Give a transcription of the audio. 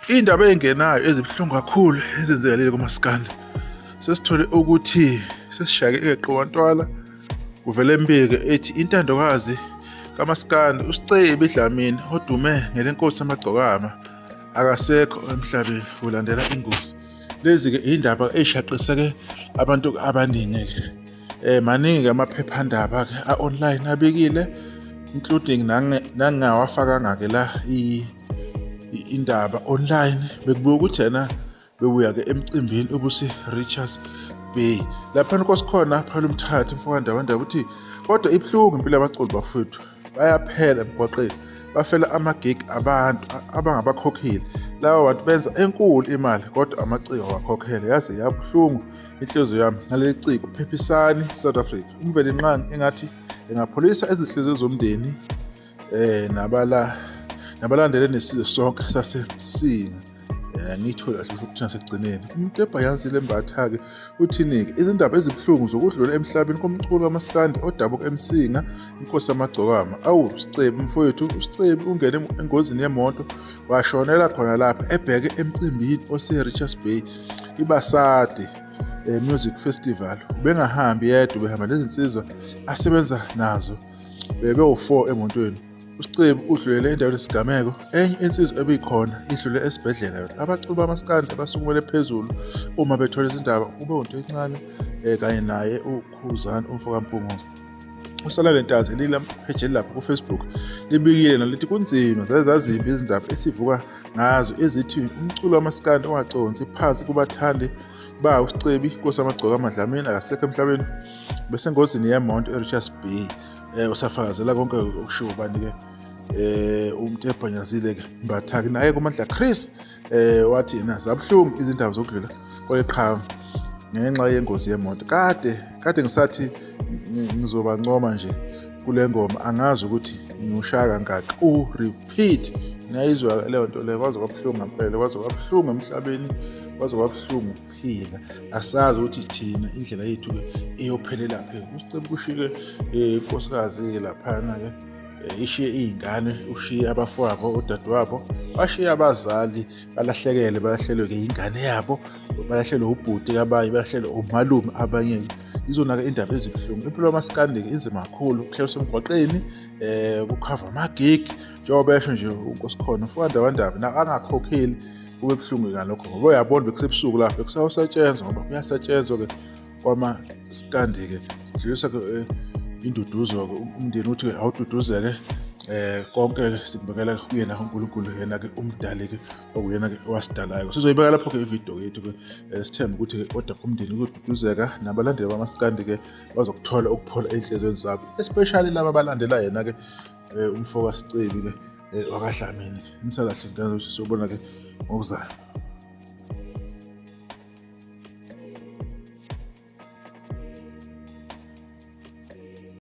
Iy'ndaba ey'ngenayo ezibuhlungu kakhulu ezenzekalile kumaskandi. Sesithole ukuthi sesishayeke eqowantwala kuvele imbiko ethi intandokazi kaMaskandi uSicebi Dlamini odume ngelenkosi amagcokama akasekho emhlabeni kulandela ingozi. Lezi-ke iy'ndaba ey'shaqiseke abantu abaningi-ke. Maningi-ke amaphephandaba-ke a-online abikile including nangingawafakanga-ke la indaba online bekubuya ukuthi yena bebuya-ke emcimbini obuse-Richards Bay laphana kwasikhona phela umthatha mfokandabandaba ukuthi kodwa ibuhlungu impilo yabaculi bafowethu bayaphela emgwaqeni bafela amagig abantu abangabakhokhile laba bantu benza enkulu imali kodwa amaciko awakhokhele yaze yabuhlungu inhliziyo yami ngaleli ciko phephisani South Africa uMvelinqangi engathi engapholisa izinhliziyo zomndeni eh nabala nabalandele nesizwe sonke saseMsinga. Ngiyithole kahle futhi nasekugcineni umuntu ebhayazile embatha-ke uthini-ke izindaba ezibuhlungu zokudlula emhlabeni komculo wamaskandi odabuka eMsinga inkosi yamagcokama. Awu Sicebi mfowethu, uSicebi ungene engozini yemoto washonela khona lapha ebheke emcimbini ose-Richards Bay iBasadi Music Festival. Ubengahambi yedwa, ubehamba nezinsizwa asebenza nazo, bebewu-4 emotweni. USicebi udlulele endaweni yesigameko, enye insizwa ebikhona idlule esibhedlela yona. Abaculi bamaskandi abasukumele phezulu uma bethola izindaba kube unto encane kanye naye uKhuzani umfo kaMpungose. Usalale Ntanzi elila phejeli lapho ku-Facebook libikile nalithi kunzima zaze zazimbi izindaba esivuka ngazo ezithi umculo wamaskandi ongaconsi phansi kubathandi bawo uSicebi Nkosi amagcoka amadlamini akasekho emhlabeni besengozini yemonto eRichards Bay. Usafakazela konke okushiwo ubani ke umuntu ebhanyazile ke Mbathake naye kuMandla Chris wathi yena zabuhlungu izindaba zokudlula kwaleqhawe ngenxa yengozi yemoto. Kade kade ngisathi ngizobancoma nje kule ngoma, angazi ukuthi ngiwushaya kangaki u-repeat. Niyayizwa leyo nto leyo, kwaze kwabuhlungu ngempela, kwaze kwabuhlungu emhlabeni, kwaze kwabuhlungu ukuphila. Asazi ukuthi thina indlela yethu-ke iyophelela phi. USicebi kushike inkosikazi-ke laphana-ke ishiye iy'ngane, ushiye abafowabo, odadewabo, bashiye abazali, balahlekele, balahlelwe-ke yingane yabo, balahlelwe ubhuti kabanye, balahlelwe umalume abanye. Izona-ke indaba ezibuhlungu. Impilo yamaskandi-ke inzima kakhulu, kuhlala usemgwaqeni, kukhava amagigi, njengoba esho nje uNkosikhona, umfowandabandaba, na angakhokheli kube buhlungu ngalokho ngoba uyabona bekusebusuku lapho bekusayosetshenzwa ngoba kuyasetshenzwa-ke kwamaskandi-ke. Sidlulisa-ke induduzo-ke umndeni ukuthi awududuzeke konke sikubekela kuyena uNkulunkulu yena-ke umdali-ke okuyena-ke owasidalayo. Sizoyibeka lapho-ke ividiyo yethu-ke sithembe ukuthi-ke kodwa umndeni kuyoduduzeka nabalandeli bamaskandi-ke bazokuthola ukuphola ey'nhliziyweni zabo, especially laba abalandela yena-ke umfo kaSicebi-ke wakaDlamini. Nisalahle ngane, siyobona-ke ngokuzayo.